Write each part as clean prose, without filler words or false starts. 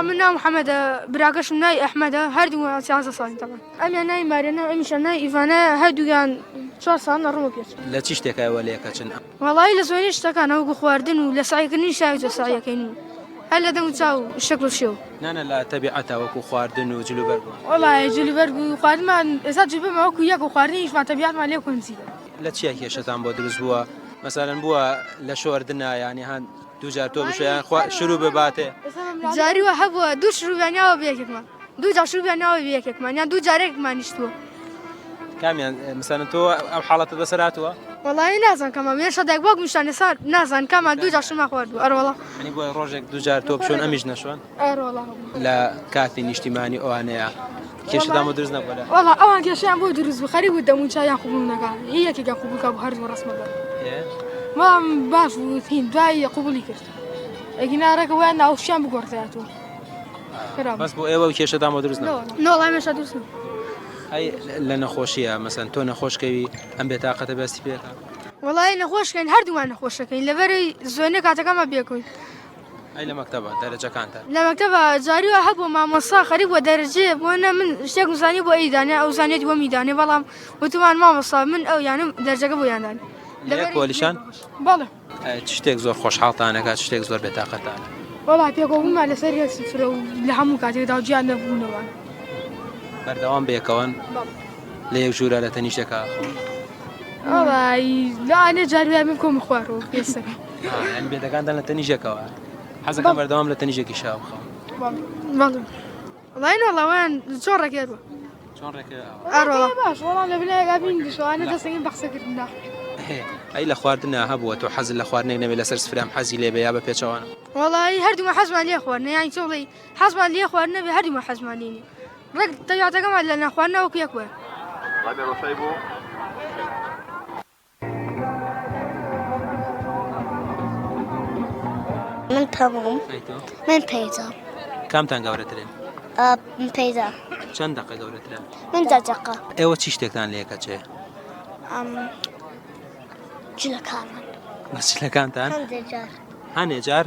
من ناو محەممەدە براکەشم ناوی ئەحمەدە هەردوومان 13 ساڵین تەمەن ئەمیان ناوی ماریانا و ئەمیشان ناوی ئیڤانە هەردوویان چوار ساڵ لە ڕوومە پێچ لە چی شتێکە ئێوە لێکەچن؟ وەڵایی لە زۆری شتەکان وەکو خواردن و لە سەعیکردنی شاوی تۆ سەعیەکەین و هەر لە دەم و چاو و شەکل و شێو. نا نا لە تەبیعەتا وەکو خواردن و جلوبەرگ و. وەڵایی جلوبەرگ و خواردنمان ئێستا جلوبەرگمان وەکو یەک و خواردنیشمان تەبیعەتمان لێک نزیکە. لە چیا کێشەتان بۆ دروست بووە؟ مەسەلەن بووە لە شۆردنا یانی هەن دوو جار تۆ بشۆ یان خوا شروع بباتێ؟ جاری وا هەبووە دوو شروبیان یاوە بە یەکێکمان دوو جار شروبیان یاوە بە یەکێکمان یان دوو جارێکمان نیشتووە. کامیان مەسەلەن تۆ ئەو حاڵەتت بەسەر هاتووە؟ وەڵایی نازانم کامان هێشتا دایک باوکم شان ئێستا نازانم کامان دوو جار شرومان خواردووە ئەرەوەڵا. یانی بۆیە ڕۆژێک دوو جار تۆ بشۆن ئەمیش نەشۆن؟ ئەرەوەڵا. لە کاتی نیشتیمانی ئەوانەیە کێشەتان بۆ دروست نەبووە؟ وەڵا ئەوان کێشەیان بۆ دروست بوو خەریک بوو دەموچاویان قبوڵ نەکا هی یەکێکیان قبوڵ کا بۆ هەردوو ڕەسمەکە بەڵام باش بوو هین دوای قبوڵی کرد ئەگینا ڕێکە وایان ناوشیان بگۆڕدراتەوە بەس بۆ ئێوە کێشەتان بۆ دروست نەبوو؟ نەوەڵا مێشا دروست نەبوو. ئەی لە نەخۆشیە مەسەن تۆ نەخۆشکەوی ئەم بێتاقەتە بەستی پێکە؟ وەڵی نەخۆشکەین هەردوومان نەخۆشەکەین لەبەرەی زۆرینەی کاتەکەمان بێکۆین. ئەی لە مەکتەبە دەرەجەکانتان؟ لە مەکتەبە جاری وا هەبوو مامۆستا خەریک بووە دەرەجەیە بۆ نە من شتێکم زانی بۆ ئەی دانێ ئەو زانێت بۆ می دانێ بەڵام وتمان مامۆستا من ئەو یانم دەرەجەکە بۆ یان دانێ. لە یەک پۆلیشان؟ بەڵێ. چ شتێک زۆر خۆشحاڵتان ئەکات چ شتێک زۆر بێتاقەتان؟ وەڵا پێکەوەبوونمان لەسەر یەک سفرە و لە هەموو کاتێکدا و جیا نەبوونەوە. بەردەوام بەیەکەوەن؟ بەڵێ. لە یەک ژوورا لە تەنیشتێکا ئەخەون؟ وەڵایی لەوانەیە جاری وایە من بکەومە خوارەوە پێسەکە. یانی بێتەکانتان لە تەنیشتێکەوە؟ حەزەکەم بەردەوام لە تەنیشتێکی شا بخەون. بەڵێ. وەڵایی نەوەڵا وایان چۆن ڕێکەیە بوو. چۆن ڕێکەیە ئاوا؟ ئەڕۆڵا. باش وەڵام لە بنایەکا بین شەوانە دەستەکەین بە قسەکردن دا. ئەی لە خواردنا هەبووە تۆ حەزت لە خواردنێک نەبێ لەسەر سفرە ئەم حەزی لێ بێ یا بە پێچەوانە؟ وەڵایی هەردوومان حەزمان لێ خواردنە یانی چۆن بڵێی حەزمان لێ خواردنە بێ هەردوومان حەزمان لێ نییە. ڕێک تەبیعەتەکەمان لە نانخواردنا وەکو یەک وایە. من پەموم من پەیدا. کامتان گەورەترن؟ من پەیدا. چەند دەقە گەورەترە؟ من دە دەقە. ئێوە چی شتێکتان لێ کەچێ؟ جلەکانمان. بەس جلەکانتان؟ هەندێک جار. هەنێ جار؟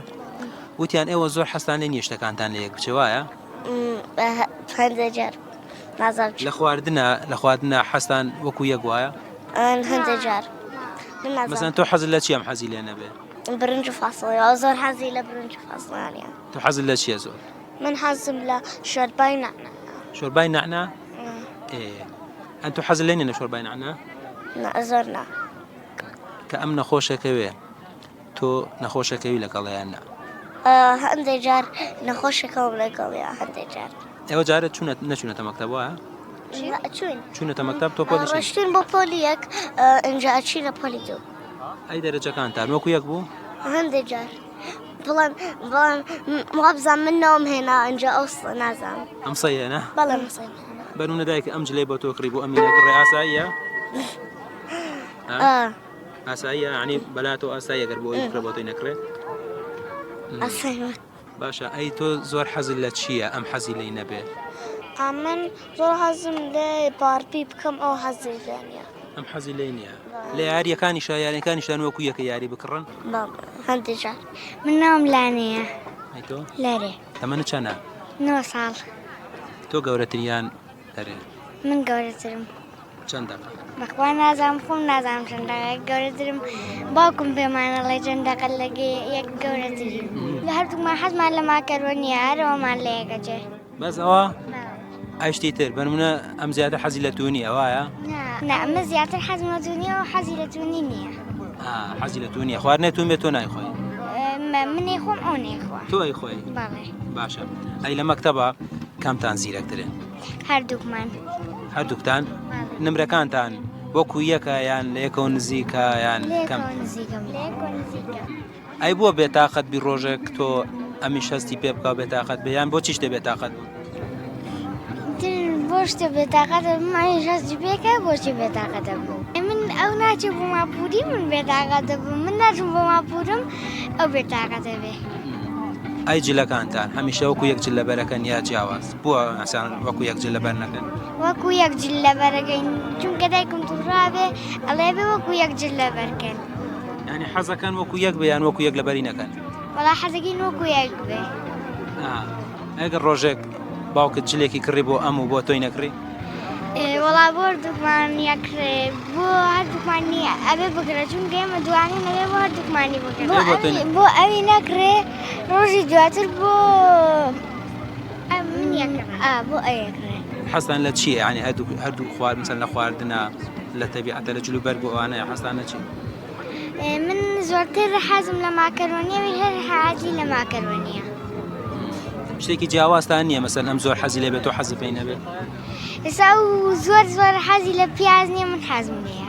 وتیان ئێوە زۆر حەزتان لێ نییە شتەکانتان لە یەک بچێ وایە؟ هەندێک جار. نازانم لە خواردنە لە خواردنە حەزتان وەکو یەک وایە؟ هەندێک جار. مەسەن تۆ حەزت لە چیە ئەم حەزی لێ نەبێ؟ برنج و فاسڵیا زۆر حەزی لە برنج و فاسڵیانە. تۆ حەزت لە چیە زۆر؟ من حەزم لە شۆربای نەعنا. شۆربای نەعنا؟ ئێ ئەن تۆ حەزت لێ نیە لە شۆربای نەعنا؟ نا زۆر نا. کە ئەم نەخۆشەکەوێ تۆ نەخۆشەکەوی لەگەڵیان نا؟ هەندێک جار نەخۆشەکەم لەگەڵیا هەندێک جار. ئێوە جارێ چوونە نەچوونەتە مەکتەب وایە؟ چوین. چوونەتە مەکتەب تۆ پۆلی چەند؟ ڕۆشتین بۆ پۆلی یەک ئینجا ئەچینە پۆلی دوو. ئەی دەرەجەکانتان وەکو یەک بوو؟ هەندێک جار بەڵام بەڵام وابزانم من نەوەم هێنا ئینجا ئەو نازانم. ئەم سەی هێنا؟ بەڵێ ئەم سەیم هێنا. بەنمونە دایکە ئەم جلەی بۆ تۆ کڕی بۆ ئەمی نەکڕێ ئاساییە؟ ئاساییە یانی بەلاتەوە ئاساییە گەر بۆ ئەوی بکڕێ بۆ تۆی نەکڕێ؟ ئاساییە. باشە ئەی تۆ زۆر حەزت لە چییە ئەم حەزی لێی نەبێ؟ ئەمن زۆر حەزم لێ باربی بکەم ئەو حەزی لێ نییە. ئەم حەزی لێ نییە. لە یارییەکانیشا یاریەکانیشتان وەکو یەکە یاری بکڕن؟ بەڵێ هەندێک جار. من ناوم لانەیە. ئەی تۆ؟ لەرێ. تەمەنت چەنە؟ نۆ ساڵ. تۆ گەورەتری یان لەرێ؟ من گەورەترم. چەند دەقە؟ بەخوا نازانم خۆم نازانم چەند دەقە گەورەترم باوکم پێمان ئەڵێ چەند دەقە لە یەک گەورەترین لە هەردووکمان حەزمان لە ماکەرۆنیە هەر ئەومان لە یەک ئەچێ. بەس ئەوە؟ ئەی شتی تر بەنمونە ئەم زیاتر حەزی لە تونیە وایە؟ نا من زیاتر حەزم لە تونیە و حەزی لە تونی نییە. حەزی لە تونیە خواردنێ تون بێت تۆ نایخۆی؟ من ئەیخۆم ئەو نەیخوا. تۆ ئەیخۆی؟ بەڵێ. باشە ئەی لە مەکتەبە کامتان زیرەکترن؟ هەردووکمان. هەردووکتان؟ نمرەکانتان وەکو یەکە یان لە یەکەوە نزیکە یان کەم؟ ئەی بۆ بێتاقەت بی ڕۆژێک تۆ ئەمیش هەستی پێ بکە بێتاقەت بێ یان بۆ چی شتێ بێتاقەت بوو؟ بۆ شتێ بێتاقەت بم ئەمیش هەستی پێکە بۆچی بێتاقەت بوو من ئەو ناچێ بۆ ماپوری من بێتاقەت بوو من ناچم بۆ ماپورم ئەو بێتاقەتە بێ. ئەی جلەکانتان هەمیشە وەکو یەک جل لەبەرەکەن یا جیاواز بووە ئەسان وەکو یەک جل لەبەر نەکەن؟ وەکو یەک جل لەبەرەکەین چونکە دایکم توڕابێ ئەڵێ بێ وەکو یەک جل لەبەرکەن. یعنی حەزەکەن وەکو یەک بێ یان وەکو یەک لەبەری نەکەن؟ وەڵا حەزەکەین وەکو یەک بێ. ئەگەر ڕۆژێک باوکت جلێکی کڕی بۆ ئەم و بۆ تۆی نەکڕی؟ وەڵا بۆ هەردووکمان یەکڕێ بۆ هەردووکمان نییە ئەبێ بگرە چونکە ئێمە دوانین ئەبێ بۆ هەردووکمانی بگرە بۆ ئەوی نەکڕێ ڕۆژی دواتر بۆ من یەکڕێ بۆ ئەیەکڕێ. حەزتان لە چییە یعنی هەردوو هەردوو خوار مثلا لە خواردنە لە تەبیعەتە لە جلو بەرگ و ئەوانەیە حەزتان لە چی؟ من زۆرتر حەزم لە ماکەرۆنیە وی هەر حەزی لە ماکەرۆنیە. شتێکی جیاوازتان نییە مەسەن ئەم زۆر حەزی لێ بێت تۆ حەزی پێی نەبێت؟ ئێستا ئەو زۆر زۆر حەزی لە پیاز نییە من حەزم لێیە.